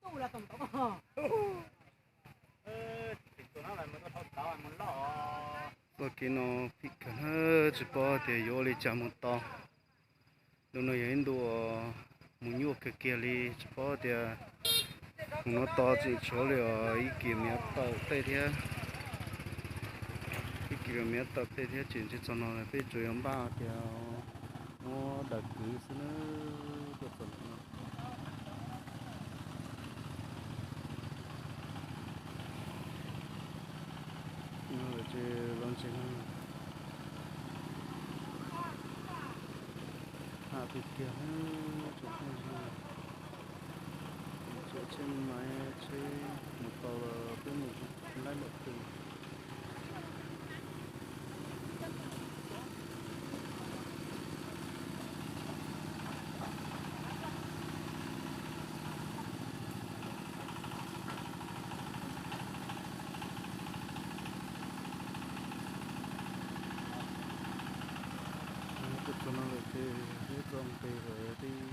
Txoj kev no phim kawg na, tsis paub tias yuav ua li cas mus tau. Ntu no yog ib ntu mus nyuaj kawg kiag li, tsis paub tias mus no tod tseem tshuav li ib kis mev tawm tej thiab, ib kis mev tawm tej thiab. Tseem tsis txog no peb tsuas yog npaj tias muab daws kwv xwb na. Tuaj txog ntawm no, no lawm ces los ntses no haj tiag tiag, tseem pheej zog, tseem tsheb maiv tsheb mus tau los peb mus laib npaum twg. Tuaj txog no lawm ces peb txoj nqis lawm tib.